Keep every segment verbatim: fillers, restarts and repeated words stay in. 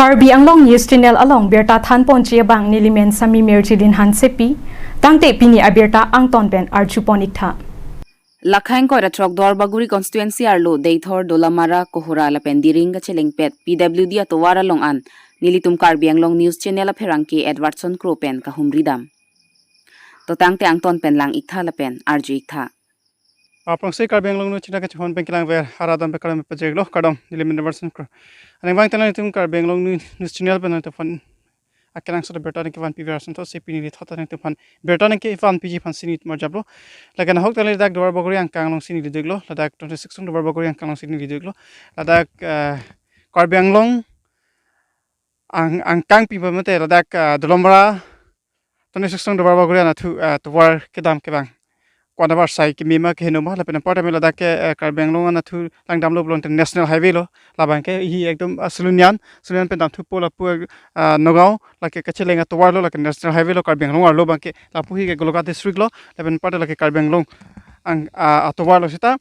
Karbi Anglong News Channel along birta thanponji abang nelimen Sami Mirjilin Hansepi, tangte pini abirta angton pen arjupon iktha. Lakhang koi ra throk Duarbagori constituency arlo Deithor, Dolamara, Kohora lapen Diring kachelengpet P W D atovar along an nelitum Karbi Anglong News Channel apherangke Edwardson Kro pen kahumri dam. To tangte angton pen lang iktha lapen arju iktha. Aphrangsi Karbi Anglong News Channel kachehon pen kelangver arat dam pen kardom pajirlo, kardom, nelimen Edwardson Kro. Aningvang telang itum Karbi Anglong News Channel pen nangtum aphan akenangsot birta nangkevanpi ver ason thotsi pini neli thot nangtum aphan birta nangkevanpiji aphansi neli marjaplo. Lake nahok telang ladak Duarbagori angkang alongsi neli duklo, ladak twenty-six nong Duarbagori angkang alongsi neli duklo. Ladak, eh, Karbi Anglong ang angkang pipa mate ladak, eh, Dolamara twenty-six nong Duarbagori anatthu, eh, tovar kedam kevang ko-an avarsai keme ma kehingno ma lapen apar tame ladak ke, eh, Karbi Anglong anatthu langdamlo pulote National Highway lo, labang ke hi ekdom, eh, Silonijan, Silonijan pen damthupo lapu, eh, Nagaon lake kacheleng atovar lo, lake National Highway lo, Karbi Anglong arlo abang ke, lapu hi ke Golaghat District lo, lapen apar lake Karbi Anglong ang, ah, atovar lo seta,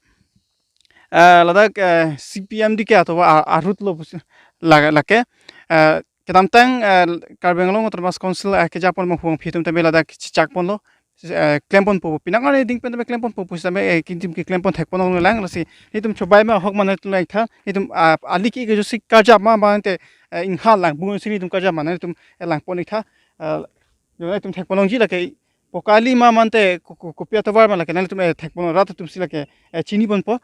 eh, ladak, eh, C P M D K atovar a, a route lo pusi la, lake, eh, kedamtang, eh, Karbi Anglong Autonomous Council, eh, kejapon manghuang phitum tame ladak chichakponlo, eh, klemponpo, pinang arni ding pen tame klemponpo pusitame, eh, kintim keklempon thekponlong lang, lasi nelitum chobai ma ahok ma nelitum langtha, nelitum, ah, ali ke-ik ajoksi karjap ma mate, eh, inghan langbung si nelitum karjap ma nelitum, eh, langpon iktha, eh, nelitum thekponlongji lake pokali ma mate ko, ko, kopi atovar ma lake nelitum, eh, thekpon rat atumsi lake, eh, chiniponpo.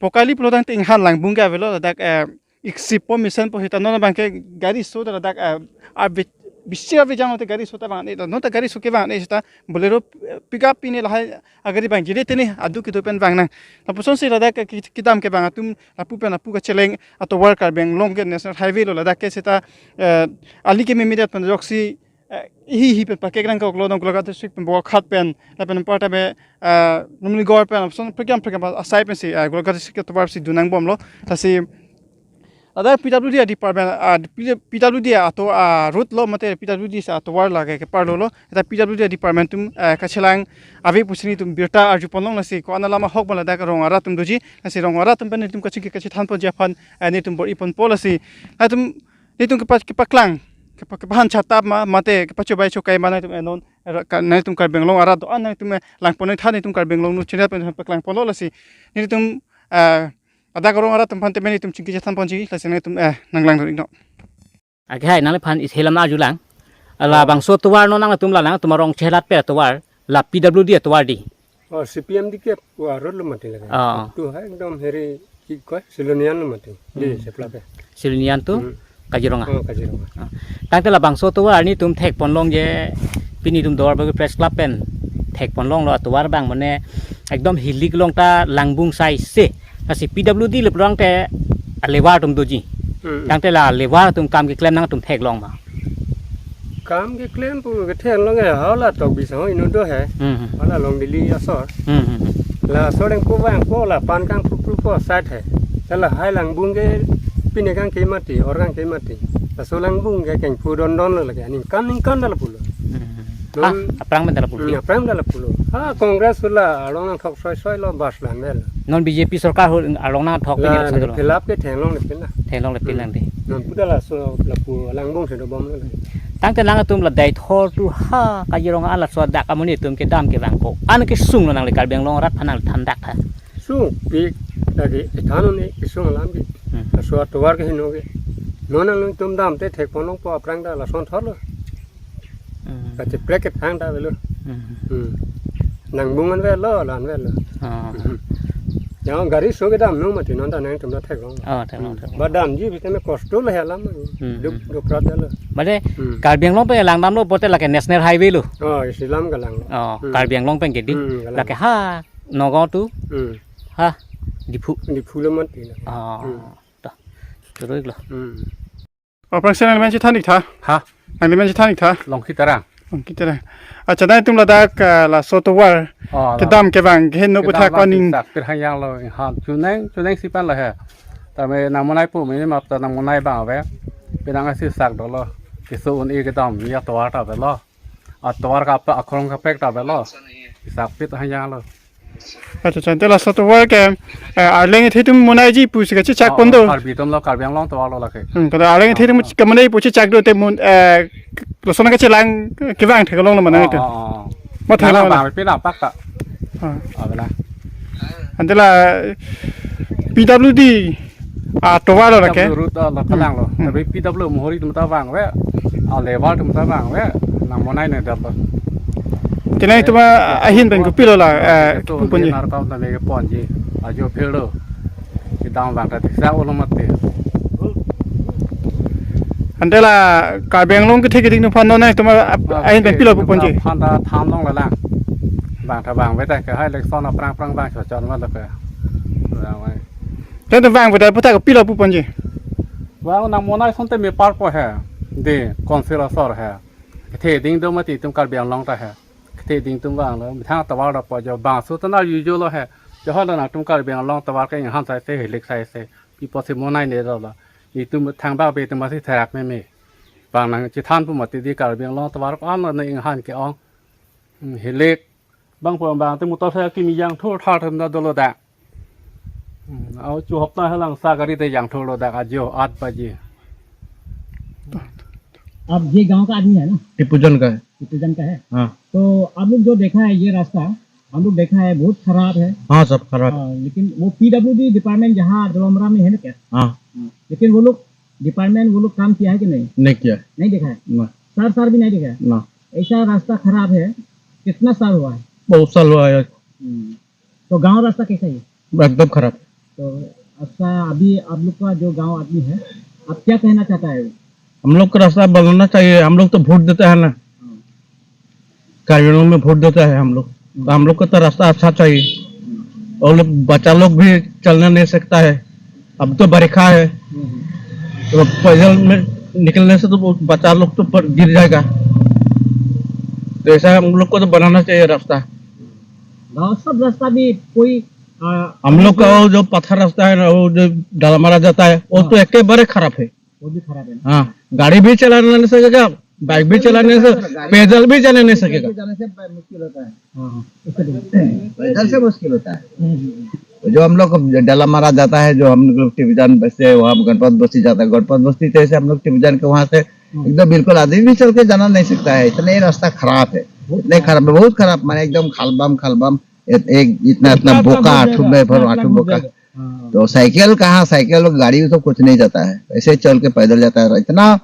Pokali pulo tangte inghan langbung ke avelo ladak, eh, iksipo mesenpo seta non abang ke gari so ta ladak, eh, abi, bisi abi jang te gari so ta vang ne, non ta gari so kevang ne seta Bolero, eh, pickup pine lahai agari abang jile tene adu kedo pen vangnang. Lapusonsi ladak ke ki, kedam kevang atum lapu pen lapu kacheleng atovar Karbi Anglong ke National Highway lo ladak ke seta, eh, ali kememe det pen ajoksi, eh, hi hi pen pakek nangkoklo, non Golaghat District pen Bokakhat pen lapen apar tame, eh, Numligarh pen ason prekjam prekjam asai pensi, eh, Golaghat District atovar si dun nangbomlo. Lasi ladak P W D department, ah, P W D ato, ah, route lo mate P W D atovar lake keparlo lo. Seta P W D department atum, eh, kachelang ave pusi nelitum birta arjuponlong, lasi ko-an alam ahok ma ladak rong arat atum doji, lasi rong arat atum pen nelitum kachingki kachethanponji aphan, eh, nelitum bor-iponpo, lasi nelitum, nelitum kepa, kepaklang, kepa, kepahan chatap ma mate kepachobai chokai ma nelitum, eh, non, eh, ka, nelitum Karbi Anglong arat do-an nelitum, eh, langpon iktha, nelitum Karbi Anglong News Channel pen paklangponlo, lasi nelitum, eh, ladak rong arat atum aphan tame nelitum chingki chethanponji, lasi nelitum, eh, nanglang dun iknon. Ake hai nangliphan isi alam arjulang. Labangso atovar non nangtum la nangtum arong chelat pe atovar, la P W D atovar di. Oh, C P M D K pu a road lo mati lagi. Oh. Tu hai ekdom heri ki koi Silonijan lo mati. Di, hmm, sebelah pe. Silonijan tu, hmm, Kaziranga. Oh, Kaziranga. Ah. Tangte labangso atovar nelitum thekponlong je, pini nelitum Duarbagori Press Club pen thekponlonglo atovar abang mane ekdom hilik along ta langbung sai se. Lasi P W D le pulote a labour atum doji. Hmm. Tangte la labour atum kam keklem nangtum theklong ma? Kam keklem pu ketheklong ke hala tok bisa ho inut do he. Hmm, hmm. Hala Longdili asor. Hmm, hmm, hmm. La asor dengpo vangpo, la pan kangpru prupo sat he. Hala hai langbung ke pine kangke mati, hor kangke mati. Laso langbung ke kengpu dondon lo lake, aningkan ningkan ta lapulo. Hmm. Non, ah, aphrang pen ta lapulo. Hmm, aphrang ta lapulo. Ah, Congress hala arong nangthok soi soi lo bas lan vel. Non B J P sorkar hala arong nangthok pen la, election lo. Philap ke theklongle pin na. Theklongle pin, hmm, lang di. Non pu ta laso lapu langbung si dobomlo. Tangte nangtum la Deithor tu ha Kaziranga laso adak amonit atum kedam kevang ko-an kesung lo nangli Karbi Anglong arat aphan nangthan dak tha? Sungpik lagi, ethan un-e kesung alam ke. Hmm. Laso atovar kehingno ke. Non nangtum damte thekponlongpo aphrang ta lason thotlo. Hmm. Kacheprek kethang ta avelo. Hmm. Hmm. Langbung an avelo, la an avelo. Ah. Hmm. Yang gari so kedam nung mati non ta nangtum ta theklong. Oh, theklong, hmm, theklong. Ba damji bisitame kosto lo he alam. Hmm, duk, hmm, duk prat lo. Mane, hmm, Karbi Anglong pen langdamlo pulote lake National Highway lo. Oh, isi alam kelang lo. Oh, hmm, Karbi Anglong pen ke di. Hmm, kelang. Lake ha Nagaon tu. Hmm. Ha, Diphu. Diphu lo mati lo. Oh, hmm, ta. Terus lo. Hmm. Aphrangsi nangli men chethan iktha. Ha? Nangli men chethan iktha. Longki Terang. Longki Terang. Accha, nangtum ladak, ah, laso atovar. Oh, kedam kevang kehingno kedam puthak lang aning. Sak pirhang yang lo, inghan chuneng, chuneng si pen lo he. Tame nangmonai pu mini map ta nangmonai abang ave. Penang asi sak dolo. Keso un-e kedam, ya atovar ta avelo. Atovar kapa, akhorong kaprek ta avelo. Sak pirhang yang lo. Acha, acha, ante laso tovar ke, eh, Arleng athe atum monaiji pusi kachechak pon do. Karbi atum lo, Karbi Anglong tovar lo lake. Hmm, kada Arleng athe atum kamonai pu chechak do te mun, eh, lason kachelang kevang thek along lo mana itu. Oh, oh, oh. Mathang lo mana. Bang pina pakta. Ah. Abela. Ante la P W D atovar lo lake. P W road, ah, lo kalang lo. Hmm. Tapi P W Mohori atum ta vangve. Ah, level atum ta vangve. Nang monai ne dap lo. Tenai atum ahin pen kopilo la, eh, pu ponji. Nar kam ta lege ponji. Ajo phil do. Kedam vang ta tiksa olo mati. Ante la Karbi Anglong kethe keding atum aphan non nai atum ahin pen pilo pu ponji. Aphan ta than long la lang. Vang ta vangve ta ke hai election aphrang aphrang vang chot chot ma ta ke. Vangve. Ante vangve ta pu ta kopilo pu ponji. Vang nang monai asonte me parpo he. De council asor he. Kethe ding do mati atum Karbi Anglong ta he. Kethe ding atum vang lo. Methang tovar lo po jo bang su ta na yujo lo he. Jo ho lo nangtum Karbi Anglong tovar ke inghan sai se, hilik sai se. Pi pusi monai ne lo lo. Itum thangbak be atum masi therak meme. Bang nang chethan pu mati di Karbi Anglong tovar ko an lo ne inghan ke-ong. Hmm, hilik. Bang pu bang te motor saya kimi jang thur thar tham da dolo da. Hmm, au chu hopta halang sa gari te jang thur lo da ajo आठ बजे. आप ये गांव का आदमी है ना? टिपूजन का है। टिपूजन का है? हाँ। तो आप लोग जो देखा है ये रास्ता, हम लोग देखा है बहुत खराब है। हाँ, सब खराब है। हाँ, लेकिन वो पीडब्ल्यूडी डिपार्टमेंट जहाँ डोलामरा में है ना क्या? हाँ। हाँ, लेकिन वो लोग डिपार्टमेंट वो लोग काम किया है कि नहीं? नहीं किया। नहीं देखा है? ना। सर, सर भी नहीं देखा है? ना। ऐसा रास्ता खराब है, कितना साल हुआ है? बहुत साल हुआ है। हम्म। तो गांव रास्ता कैसा है? एकदम खराब। तो अच्छा, अभी आप लोग का जो गांव आदमी है, आप क्या कहना चाहता है? हम लोग का रास्ता बनाना चाहिए, हम लोग तो वोट देता है ना। हाँ। कार्यालय में वोट देता है हम लोग, तो हम लोग का तो रास्ता अच्छा चाहिए। हम्म। और लोग, बच्चा लोग भी चलना नहीं सकता है, अब तो बरखा है, हम्म। तो पैदल में निकलने से तो वो बच्चा लोग तो पर गिर जाएगा, तो ऐसा हम लोग को तो बनाना चाहिए रास्ता। गांव सब रास्ता भी कोई, आ, हम लोग का वो जो पत्थर रास्ता है ना, वो जो डालामारा जाता है, वो तो हाँ। एकेबारे खराब है। वो भी खराब है ना? हाँ, गाड़ी भी चलाना नहीं सकेगा, बाइक भी चलाना नहीं सकेगा, पैदल भी जाने नहीं सकेगा। पैदल जाने से ब-, मुश्किल होता है। हाँ, हाँ, उससे भी। पैदल से मुश्किल होता है। हम्म, हम्म, हम्म। जो हम लोग डालामारा जाता है, जो हम लोग टिपूजन से वहाँ गणपत बस्ती जाता है, गणपत बस्ती से हम लोग टिपूजन के वहाँ से हम्म। एकदम बिल्कुल आदमी भी चल के जाना नहीं सकता है, इतना ही रास्ता खराब है, बहुत इतने खराब। खराब है, बहुत खराब, माने एकदम खालबाम, खालबाम, एक, एक इतना, इतना इतना बोका, इतना आठू में भरो, इतना आठू इतना बोका। हाँ। तो साइकिल कहाँ, साइकिल, गाड़ी तो कुछ नहीं जाता है, ऐसे चल के पैदल जाता है। इतना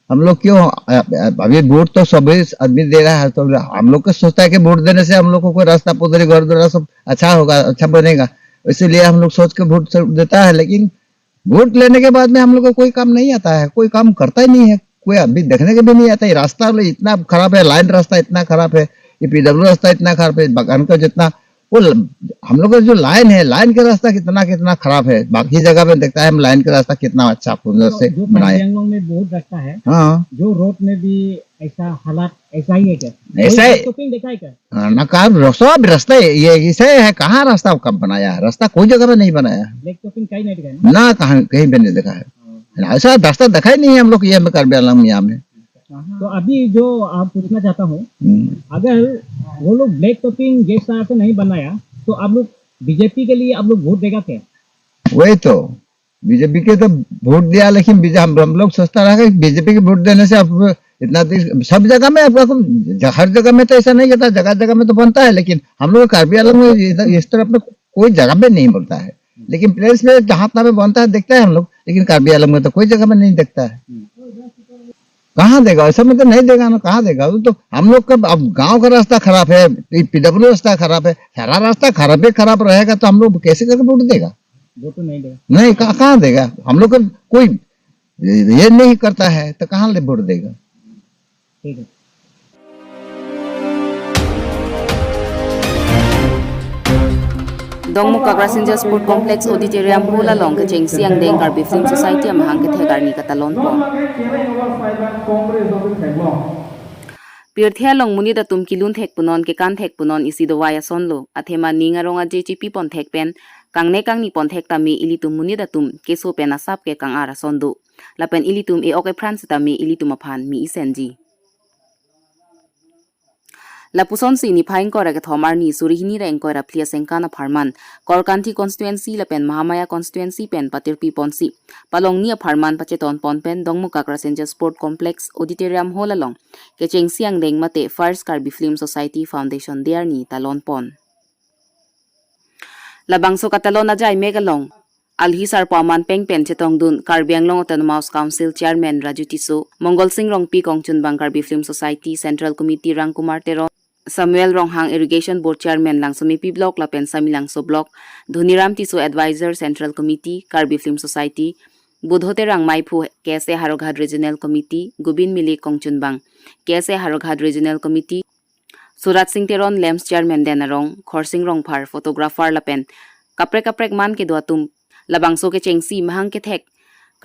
हम लोग क्यों, अ-, अ-, अभी वोट तो सभी आदमी दे रहा है, तो हम लोग को सोचता है कि वोट देने से हम लोग को कोई रास्ता पदरी घर द्वारा सब अच्छा होगा, अच्छा बनेगा, इसीलिए हम लोग सोच के वोट सब देता है। लेकिन वोट लेने के बाद में हम लोग को कोई काम नहीं आता है, कोई काम करता ही नहीं है, कोई अभी देखने के भी नहीं आता है। रास्ता इतना खराब है, लाइन रास्ता इतना खराब है, ये पीडब्ल्यू रास्ता इतना खराब है, बागान का जितना वो ल-, हम लोग का जो लाइन है, लाइन का रास्ता कितना, कितना खराब है। बाकी जगह में देखता है हम लाइन का रास्ता कितना अच्छा सुंदर तो से जो बनाया है। कार्बी आंगलोंग में बहुत रास्ता है, हाँ। जो रोड में भी ऐसा हालात ऐसा ही है क्या? ऐसा कोई है। ब्लैक टॉपिंग देखा है क्या? हाँ, ना, कहाँ, सब रास्ता है, ये ऐसा है, कहाँ रास्ता कब बनाया है? रास्ता कोई जगह पे नहीं बनाया है। ब्लैक टॉपिंग कहीं नहीं देखा है ना? ना, कहाँ, कहीं पे नहीं देखा है। हाँ। ना, ऐसा रास्ता देखा ही नहीं है हम लोग ये में, कार्बी आंगलोंग में, यहाँ में। तो अभी जो आप पूछना चाहता हूँ, हम्म। अगर वो लोग ब्लैक टॉपिंग जिस तरह से नहीं बनाया, तो आप लोग बीजेपी के लिए आप लोग वोट देगा क्या? वही तो, बीजेपी के तो वोट दिया, लेकिन बीजे-, हम, हम लोग सोचता रहा कि बीजेपी के वोट देने से अब इतना देश, सब जगह में आपको, हर जगह में तो ऐसा नहीं रहता, जगह जगह में तो बनता है, लेकिन हम लोग कार्बी आंगलोंग में इधर, इस तरफ में कोई जगह में नहीं बनता है, लेकिन प्लेस में जहाँ तहाँ पे बनता है, देखता है हम लोग, लेकिन कार्बी आंगलोंग में तो कोई जगह में नहीं देखता है। कहाँ देगा? ऐसा में तो नहीं देगा ना, कहाँ देगा? वो तो हम लोग का अब गांव का रास्ता खराब है, ये पीडब्ल्यू रास्ता खराब है, सारा रास्ता खराब ही खराब रहेगा तो हम लोग कैसे करके वोट देगा? वो तो नहीं देगा। नहीं, कहाँ, कहाँ देगा? हम लोग का कोई ये, ये नहीं करता है तो कहाँ ले वोट देगा? ठीक है। Dongmukak Rasinja Sport Complex Auditorium Hall along kechengsi angdeng Karbi Film Society amahang kethek arni katalon pon. Pirthe along monit atum kelun thek punon, kekan thek punon isi dovai ason lo. Athema ning arong aje chepi pon thek pen, kangnek kangni pon thek tame ilitum monit atum keso pen asap ke kang-ar ason do. Lapen ilitum e-ok epran setame ilitum aphan mi-i senji. Lapusonsi niphai ingkoi ra kethom arni suri hini ra ingkoi ra phli asengkan apharman Korkanthi constituency lapen Mahamaya constituency pen patirpi ponsi, palongni apharman pacheton pon pen Dongmukak Rasinja Sport Complex Auditorium Hall along kechengsi angdeng mate First Karbi Film Society Foundation Day arni talon pon. Labangso katalon ajai mek along alhi sarpo aman peng pen chetongdun Karbi Anglong Autonomous Council Chairman Raju Tisso, Mongol Sing Rongpi kongchunbang Karbi Film Society Central Committee Rangkumar Teron, Samuel Ronghang Irrigation Board Chairman Langsomepi Block lapen Samelangso Block, Dhoniram Tisso Advisor Central Committee Karbi Film Society, Budho Terang Maiphu K S A Howraghat Regional Committee, Gobin Milik kongchunbang K S A Howraghat Regional Committee, Surat Sing Teron Lamps Chairman Den Arong, Khorsing Rongphar Photographer lapen kaprek kaprek man kedo atum labangso kechengsi mahang kethek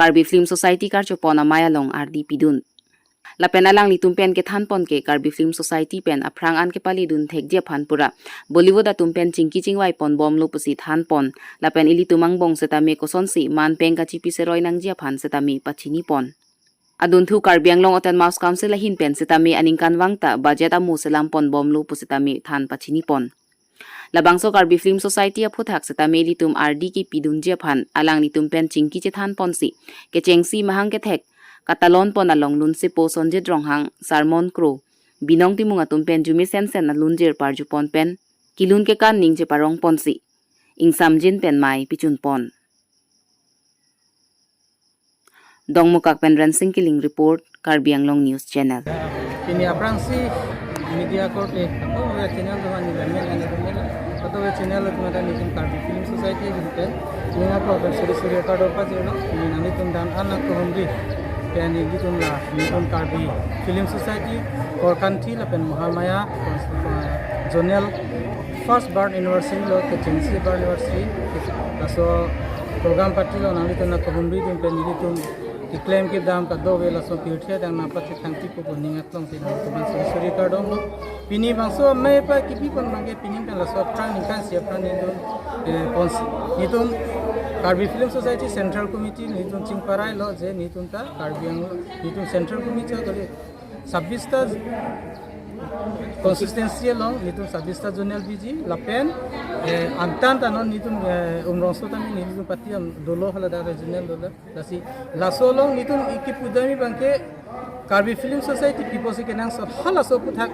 Karbi Film Society karchopon amei along ardi pidun. Lapen alanglitum pen kethan pon ke Karbi Film Society pen aphrang an kepaledun thekji aphan pura Bollywood atum pen chingki chingvai pon bomlo pusi than pon, lapen ilitum angbong setame kosonsi man peng kachipi seroi nangji aphan setame pachini pon. Adunthu Karbi Anglong Autonomous Council ahin pen setame aningkanvang ta budget amo selam pon bomlo pu setame than pachini pon. Labangso Karbi Film Society aphuthak setame ilitum ardi kepidunji aphan alanglitum pen chingki chethan ponsi kechengsi mahang kethek katalon pon along lunsepo Sonjit Ronghang, Sarmon Kro, Binong Timung atum pen jumi sensen alunjir parju pon pen kilun kekan ning cheparong ponsi ingsamjin pen mei pichun pon. Dongmukak pen Rensing Killing report, Karbi Anglong News Channel. Pini aphrangsi media korte, oh, ya channel tuan ni lemel, lemel, lemel. Atau ya channel tuan ada nitum Karbi Film Society gitu kan. Ini aku akan suri-suri kado apa sih, no? Ini nanglitum dan anak ko humri. Ya nitum la, nitum Karbi Film Society, Korkanthi lapen Mahamaya, Zonal First Bird Anniversary lo, kechengsi Bird Anniversary. Laso program party lo nanglitum na kohumri dun pen nelitum keklem kedam kadokave laso pirthe adang nangpachethangpi pu ning aklong si nangtum suri suri kardom lo. Pini bangso amei pa kipi pon bangke pini pen laso aphrang ningkan si aphrang nidun, eh, konsi-, nitum Karbi Film Society Central Committee nitum chingparai lo je nitum ta Karbi Anglong nitum Central Committee kali sabis ta constituency along nitum sabis ta zonal B G lapen, eh, antan ta non nitum, eh, Umrongso tame nitum party am dolo hala da regional dolo. Lasi laso along nitum iki pudami bangke Karbi Film Society people si kenangsot halaso aphuthak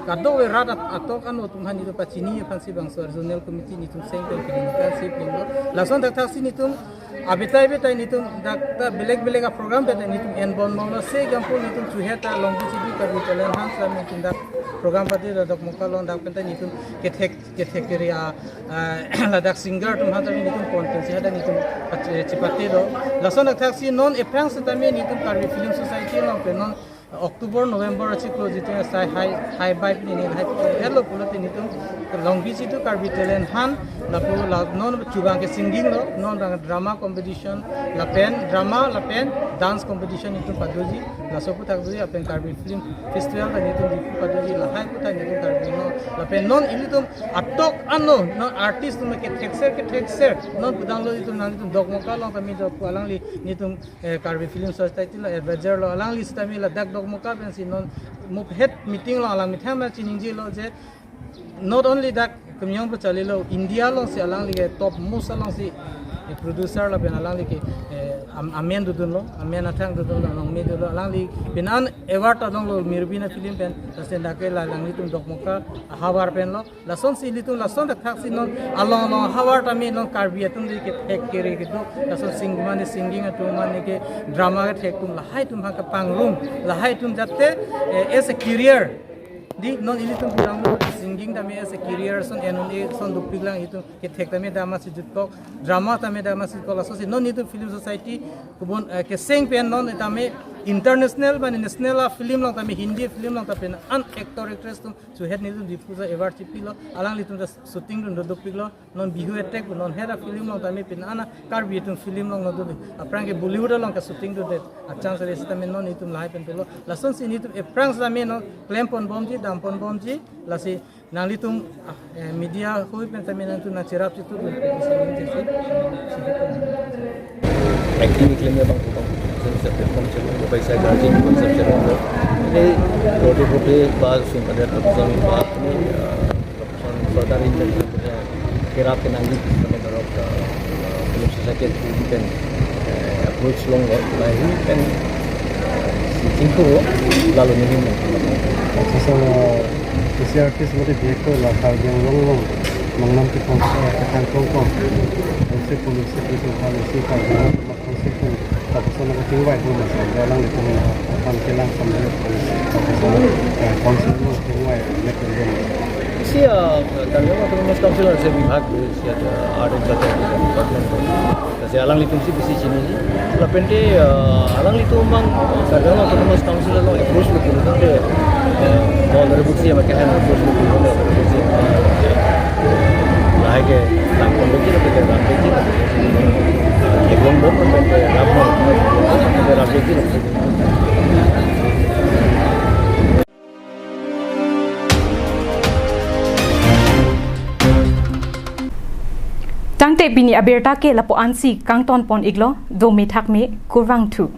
kadokave rat at-, atok ano atum han nitum pachini aphansi bangso zonal committee nitum seng pen pini kan si pini. Lason thakthak si nitum abetai betai nitum dak ta belek belek a program betai nitum en bon mong lo se gampul nitum chuhet ta Longbi Chidu Karbi Talent Hunt sa nitum dak program party dak Dokmoka along dak pen ta nitum kethek kethek kiri a, ah, ladak singer atum han ta nitum pon pen si hadak nitum pat-, chipate lo. Lason thakthak si non aphrang setame nitum Karbi Film Society along pen non October, November achiklo jitu sai hai, hai bai pini ni hai hello pulote nitum Longbi Chidu Karbi Talent Hunt lapu la non chubang ke singing lo, non bang drama competition lapen drama lapen dance competition nitum padoji, laso aphuthak doji lapen Karbi Film Festival ta nitum Diphu padoji, lahai aphuthak nitum Karbi lo lapen non ilitum atok ano non artist atum kethekser kethekser non pudang lo itum nang itum Dokmoka along kami do pu alangli nitum, eh, Karbi Film Society lo advisor lo alangli setame ladak Dokmoka pensi non muphet meeting lo alang methang ma chiningje lo je not only dak Kumyong pu chali lo India along si alangli ke top most along si, eh, producer lapen alangli ke, eh, am-, amen dodun lo, amen athang dodun lo, along me dodun lo, alangli pen an award adong lo Mirbina film pen, lasen dak ke la alanglitum Dokmoka ahavar pen lo. Lason si ilitum lason thakthak si non along along havar tame non Karbi atum di kethek kiri kedo. Lason sing mane singing atum mane ke drama kethek atum lahai atum ha kepangrum lahai atum jate, eh, as a career. Di non ilitum pudang lo singing tame as a career son en un-e son dopik lang itum kethek tame dam asi jutkok, drama tame dam asi jutkok, laso si non itum film society kubun, eh, keseng pen non tame international mane national a film along tame Hindi film along tame an actor actress atum chuhet nitum Diphu sa award chipi lo, alanglitum ta shooting dun dopik lo, non Bihu Attack non hera film along tame pen ana Karbi atum film along lo dun aphrang ke Bollywood along ke shooting dun de achang sari setame non itum lahai pen lo, lason si nitum aphrang setame non klem pon bomji dam pon bomji, lasi nanglitum, ah, eh, media hui pen tame nangtum nangcherap chitu dun pen si acting klem ya bang bang. Separate konsep, baik saya gaji konsep separate. Ini roti roti bahas sih pada keputusan bahas ini, eh, keputusan saudari dan kemudian kira kenangi kami dorong ke, eh, belum selesai ke pen, eh, approach long lahi pen, eh, si Cingkuru lalu ini. Sisa sisi artis mati dia ko la Karbi Anglong long, long nam ke kong, eh, ke kong kong. Polisi polisi itu polisi Karbi Anglong. Konstituen, tapos na katingvai po masa, alanglitum aphan kelang samjek, tapos na, eh, council mo tingvai, mek tingvai. Si, ah, Karbi Anglong Autonomous Council ase bibhag, si ada art and culture department. Kasi alanglitum si bisi chiniji. Lapen te, ah, alanglitum mang Karbi Anglong Autonomous Council along approach lo pulo te, eh, honorable C M ke han approach lo pulo te, honorable C M. Lahai ke tangkon lagi, lapen ke ram lagi, lapen ke eklong bom, lapen ke ram bom, lapen ke ram lagi, lapen ke Tangte pini abirta ke lapu-an si kangton pon iklo, dome thakme, kurvangthu.